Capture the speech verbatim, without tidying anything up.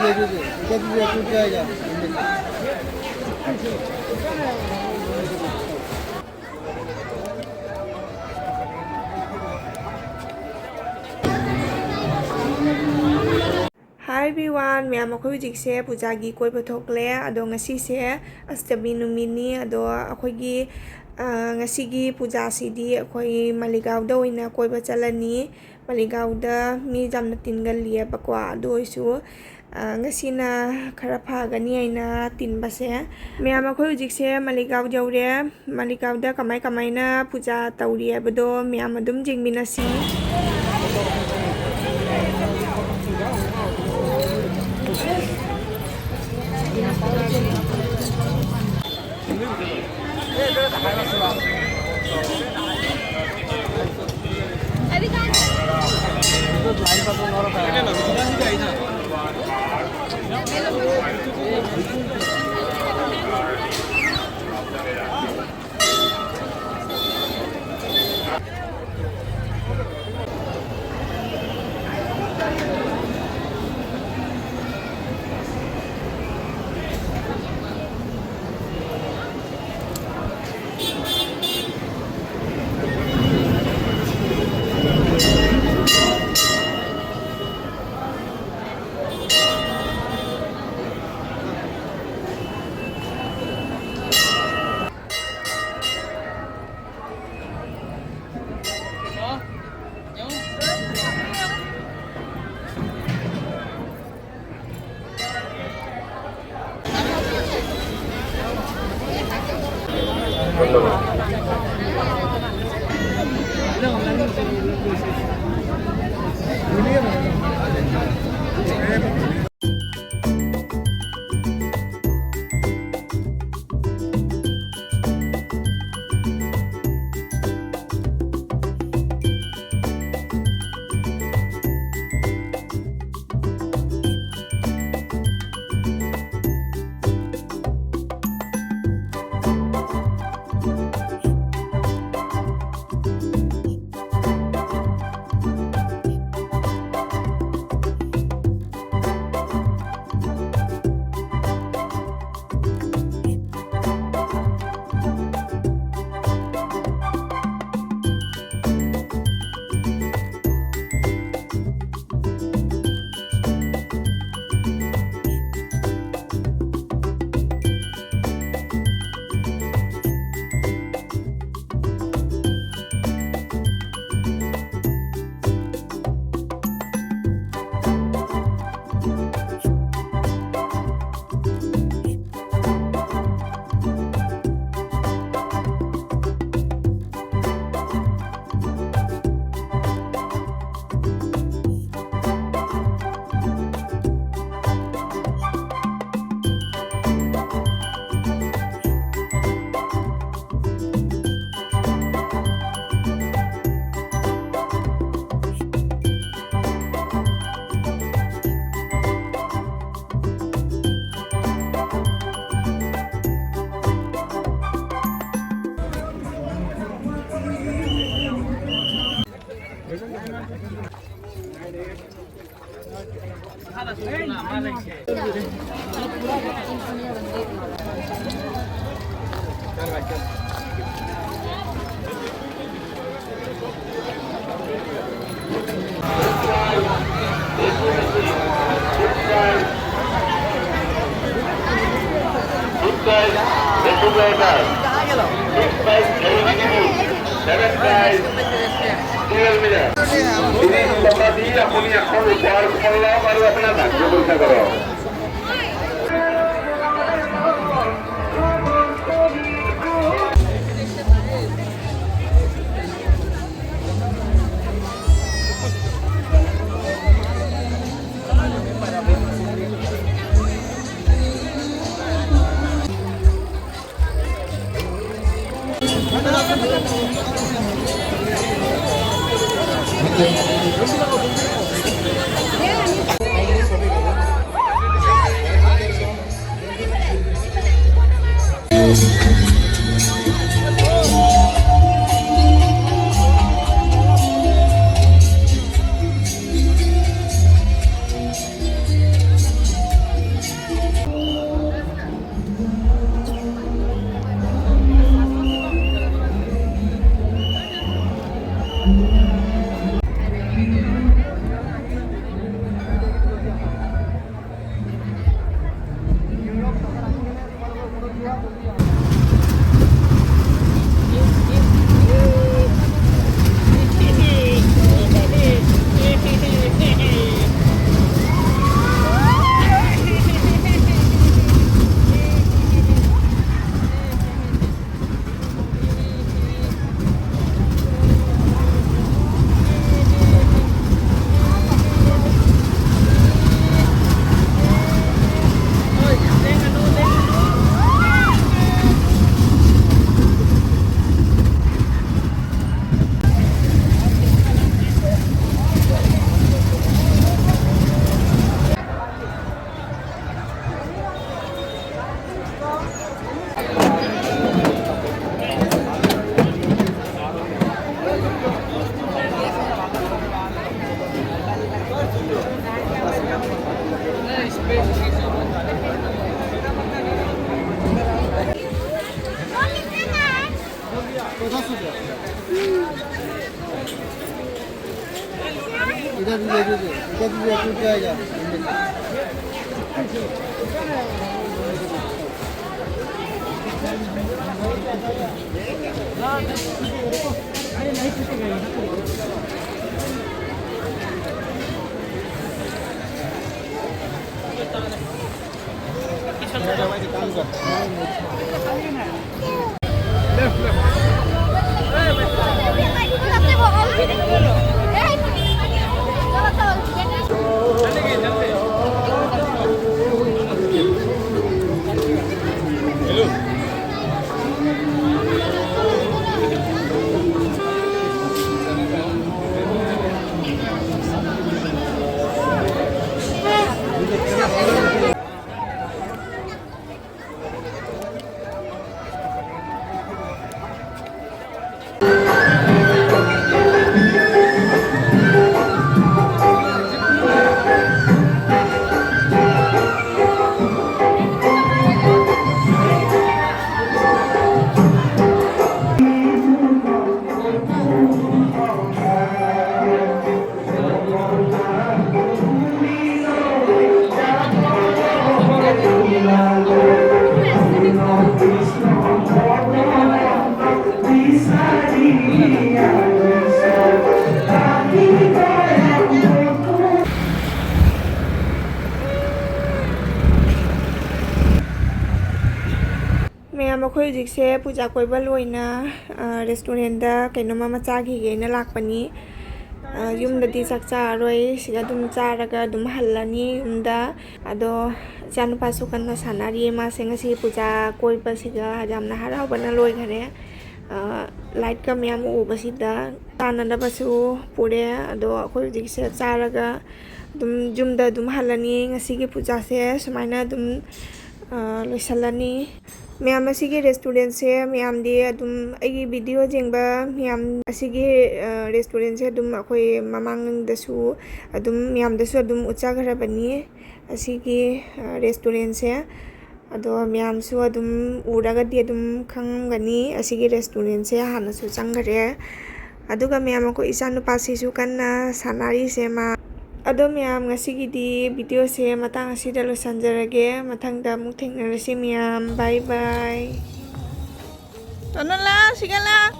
दे दीजिए, दे दीजिए, टूट जाएगा। Hi everyone, ꯃꯌꯥꯝ, ꯑꯩꯈꯣꯏ ꯍꯧꯖꯤꯛꯁꯦ ꯄꯨꯖꯥꯒꯤ ꯀꯣꯏꯕ ꯊꯣꯛꯂꯦ꯫ ꯑꯗꯣ ꯉꯁꯤꯁꯦ ꯑꯁꯇꯃꯤ ꯅꯨꯃꯤꯠꯅꯤ꯫ ꯑꯗꯣ ꯑꯩꯈꯣꯏꯒꯤ, ꯑ, ꯉꯁꯤꯒꯤ ꯄꯨꯖꯥꯁꯤꯗꯤ ꯑꯩꯈꯣꯏ ꯃꯂꯤꯒꯥꯎꯗ ꯑꯣꯏꯅ ꯀꯣꯏꯕ ꯆꯠꯂꯅꯤ꯫ ꯃꯂꯤꯒꯥꯎꯗ ꯃꯤ ꯌꯥꯝꯅ ꯇꯤꯟꯒꯜꯂꯤꯑꯕꯀꯣ꯫ ꯑꯗꯨ ꯑꯣꯏꯔꯁꯨ, ꯑ, ꯉꯁꯤꯅ ꯈꯔ ꯐꯒꯅꯤ ꯍꯥꯏꯅ ꯇꯤꯟꯕꯁꯦ꯫ ꯃꯌꯥꯝ, ꯑꯩꯈꯣꯏ ꯍꯧꯖꯤꯛꯁꯦ ꯃꯂꯤꯒꯥꯎ ꯌꯧꯔꯦ꯫ ꯃꯂꯤꯒꯥꯎꯗ ꯀꯃꯥꯏ ꯀꯃꯥꯏꯅ ꯄꯨꯖꯥ ꯇꯧꯔꯤ ꯍꯥꯏꯕꯗꯣ ꯃꯌꯥꯝ ꯑꯗꯨꯝ ꯌꯦꯡꯃꯤꯟꯅꯁꯤ꯫ ত্ৰিশ টকা দি আপুনি এখন উপহাৰ ফল লওক আৰু আপোনাৰ ভাগ্য পৰীক্ষা কৰক। इधर भी दे दीजिए, इधर भी दे, टूट जाएगा। ꯃꯌꯥꯝ, ꯑꯩꯈꯣꯏ ꯍꯧꯖꯤꯛꯁꯦ ꯄꯨꯖꯥ ꯀꯣꯏꯕ ꯂꯣꯏꯅ, ꯑ, ꯔꯦꯁꯇꯨꯔꯦꯟꯗ ꯀꯩꯅꯣꯝꯃ ꯑꯃ ꯆꯥꯈꯤꯒꯦꯅ ꯂꯥꯛꯄꯅꯤ꯫ ꯑ, ꯌꯨꯝꯗꯗꯤ ꯆꯥꯛ ꯆꯥꯔꯔꯣꯏ, ꯁꯤꯗ ꯑꯗꯨꯝ ꯆꯥꯔꯒ ꯑꯗꯨꯝ ꯍꯜꯂꯅꯤ ꯌꯨꯝꯗ꯫ ꯑꯗꯣ ꯏꯆꯥꯅꯨꯄꯥꯁꯨ ꯀꯟꯅ ꯁꯥꯟꯅꯔꯤꯌꯦ, ꯃꯥꯁꯦ ꯉꯁꯤ ꯄꯨꯖꯥ ꯀꯣꯏꯕꯁꯤꯗ ꯌꯥꯝꯅ ꯍꯔꯥꯎꯕꯅ ꯂꯣꯏꯈꯔꯦ꯫ ꯑ, ꯂꯥꯏꯠꯀ ꯃꯌꯥꯝ ꯎꯕꯁꯤꯗ ꯆꯥꯅꯅꯕꯁꯨ ꯄꯨꯔꯦ꯫ ꯑꯗꯣ ꯑꯩꯈꯣꯏ ꯍꯧꯖꯤꯛꯁꯦ ꯆꯥꯔꯒ ꯑꯗꯨꯝ ꯌꯨꯝꯗ ꯑꯗꯨꯝ ꯍꯜꯂꯅꯤ꯫ ꯉꯁꯤꯒꯤ ꯄꯨꯖꯥꯁꯦ ꯁꯨꯃꯥꯏꯅ ꯑꯗꯨꯝ, ꯑ, ꯂꯣꯏꯁꯤꯜꯂꯅꯤ꯫ ꯃꯌꯥꯝ, ꯑꯁꯤꯒꯤ ꯔꯦꯁꯇꯨꯔꯦꯟꯁꯦ ꯃꯌꯥꯝꯗꯤ ꯑꯗꯨꯝ ꯑꯩꯒꯤ ꯚꯤꯗꯤꯑꯣ ꯌꯦꯡꯕ ꯃꯌꯥꯝ, ꯑꯁꯤꯒꯤ, ꯑ, ꯔꯦꯁꯇꯨꯔꯦꯟꯁꯦ ꯑꯗꯨꯝ ꯑꯩꯈꯣꯏ ꯃꯃꯥꯡꯗꯁꯨ ꯑꯗꯨꯝ ꯃꯌꯥꯝꯗꯁꯨ ꯑꯗꯨꯝ ꯎꯠꯆꯈ꯭ꯔꯕꯅꯤ ꯑꯁꯤꯒꯤ, ꯑ, ꯔꯦꯁꯇꯨꯔꯦꯟꯁꯦ꯫ ꯑꯗꯣ ꯃꯌꯥꯝꯁꯨ ꯑꯗꯨꯝ ꯎꯔꯒꯗꯤ ꯑꯗꯨꯝ ꯈꯪꯉꯝꯒꯅꯤ, ꯑꯁꯤꯒꯤ ꯔꯦꯁꯇꯨꯔꯦꯟꯁꯦ ꯍꯥꯟꯅꯁꯨ ꯆꯪꯈꯔꯦ꯫ ꯑꯗꯨꯒ ꯃꯌꯥꯝ, ꯑꯩꯈꯣꯏ ꯏꯆꯥꯅꯨꯄꯥꯁꯤꯁꯨ ꯀꯟꯅ ꯁꯥꯟꯅꯔꯤꯁꯦ ꯃꯥ꯫ ꯑꯗꯣ ꯃꯌꯥꯝ, ꯉꯁꯤꯒꯤꯗꯤ ꯚꯤꯗꯤꯑꯣꯁꯦ ꯃꯇꯥꯡ ꯑꯁꯤꯗ ꯂꯣꯏꯁꯤꯟꯖꯔꯒꯦ꯫ ꯃꯊꯪꯗ ꯑꯃꯨꯛ ꯊꯦꯡꯅꯔꯁꯤ ꯃꯌꯥꯝ꯫ ꯕꯥꯏ ꯕꯥꯏ꯫ ꯇꯣꯅꯣꯂꯥ, ꯁꯤꯒꯂꯥ꯫